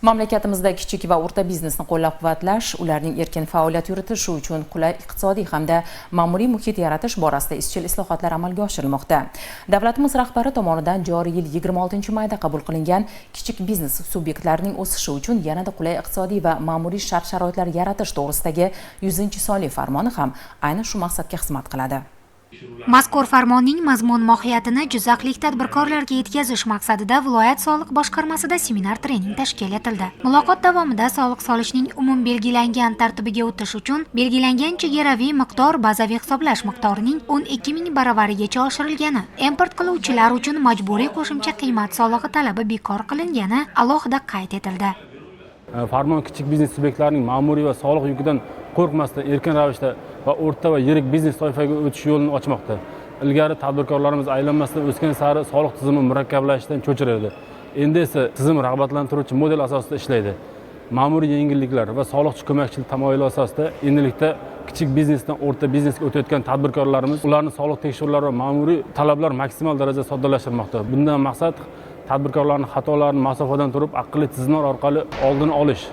Mamlakatimizda kichik va o'rta biznesni qo'llab-quvvatlash, ularning erkin faoliyat yuritishi uchun qulay iqtisodiy hamda ma'muriy muhit yaratish borasida izchil islohotlar amalga oshirilmoqda. Davlatimiz rahbari tomonidan joriy yil 26-mayda qabul qilingan kichik biznes subyektlarining o'sishi uchun yanada qulay iqtisodiy va ma'muriy shart-sharoitlar yaratish to'g'risidagi 100-sonli farmoni ham aynan shu maqsadga xizmat qiladi. Mazkur farmonning mazmun mohiyatini jizzaxlik tadbirkorlarga yetkazish maqsadida viloyat soliq boshqarmasida seminar trening tashkil etildi. Muloqot davomida soliq solishning umumbelgilangan tartibiga o'tish uchun belgilangan chegaraviy miqdor bazaviy hisoblash miqdorining 12 ming baravarigacha oshirilgani, import qiluvchilar uchun majburiy qo'shimcha qiymat solig'i talabi bekor qilingani alohida qayd etildi. Farmon kichik biznes subyektlarining ma'muriy va soliq yukidan qo'rqmasdan erkin ravishda va o'rta va yirik biznes toifaga o'tish yo'lini ochmoqda. Ilgari tadbirkorlarimiz aylanmasdan o'sgan sari soliq tizimi murakkablashishidan cho'chir edi. Endi esa tizim rag'batlantiruvchi model asosida ishlaydi. Ma'muriy yengilliklar va soliqchi ko'makchilik tamoyili asosida endilikda kichik biznesdan o'rta biznesga o'tayotgan tadbirkorlarimiz ularni soliq tekshiruvlari va ma'muriy talablar maksimal darajada soddalashtirmoqda. Bundan maqsad tadbirkorlarning xatolarini masofadan turib aqlli tizimlar orqali oldini olish.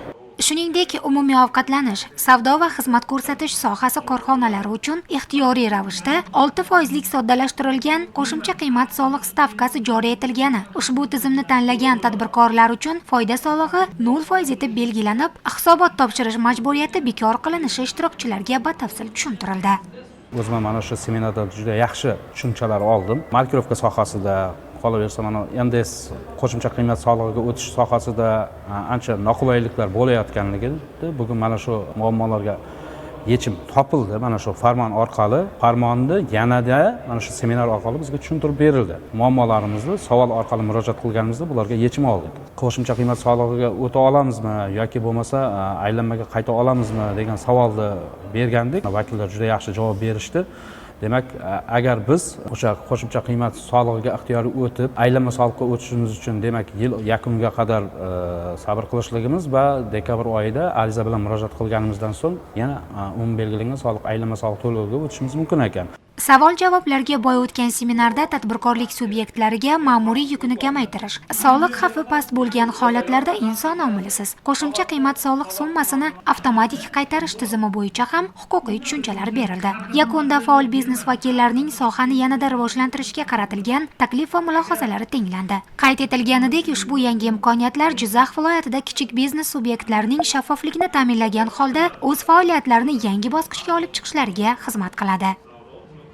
Shuningdek, umumiy ovqatlanish, savdo va xizmat ko'rsatish sohasi korxonalari uchun ixtiyoriy ravishda 6 foizlik soddalashtirilgan qo'shimcha qiymat soliq stavkasi joriy etilgani, ushbu tizimni tanlagan tadbirkorlar uchun foyda solig'i 0% etib belgilanib, hisobot topshirish majburiyati bekor qilinishi ishtirokchilarga batafsil tushuntirildi. O'zim ham mana shu seminarda juda yaxshi tushunchalar oldim. Markirovka sohasida, qolaversa, mana НДС, qo'shimcha qiymat solig'iga o'tish sohasida ancha noqulayliklar bo'layotganligini bugun mana shu muammolarga yechim topildi mana shu farmon orqali. Farmonni yanada mana shu seminar orqali bizga tushuntirib berildi. Muammolarimizni savol orqali murojaat qilganimizda bularga yechim oldik. Qo'shimcha qiymat solig'iga o'ta olamizmi yoki bo'lmasa aylanmaga qayta olamizmi degan savolni bergandik. Vakillar juda yaxshi javob berishdi. Demak, agar biz o'sha qo'shimcha qiymat solig'iga ixtiyoriy o'tib, aylanma soliqqa o'tishimiz uchun, demak, yil yakuniga qadar sabr qilishligimiz va dekabr oyida ariza bilan murojaat qilganimizdan so'ng yana umumiy belgilangan soliq, aylanma soliq to'loviga o'tishimiz mumkin ekan. Savol javoblarga boy o'tgan seminarda tadbirkorlik subyektlariga ma'muriy yukni kamaytirish, soliq xavfi past bo'lgan holatlarda inson omilisiz qo'shimcha qiymat soliq summasini avtomatik qaytarish tizimi bo'yicha ham huquqiy tushunchalar berildi. Yakunda faol biznes vakillarining sohani yanada rivojlantirishga qaratilgan taklif va mulohazalari tinglandi. Qayd etilganidek, ushbu yangi imkoniyatlar Jizzax viloyatida kichik biznes subyektlarining shaffoflikni ta'minlagan holda o'z faoliyatlarini yangi bosqichga olib chiqishlariga xizmat qiladi.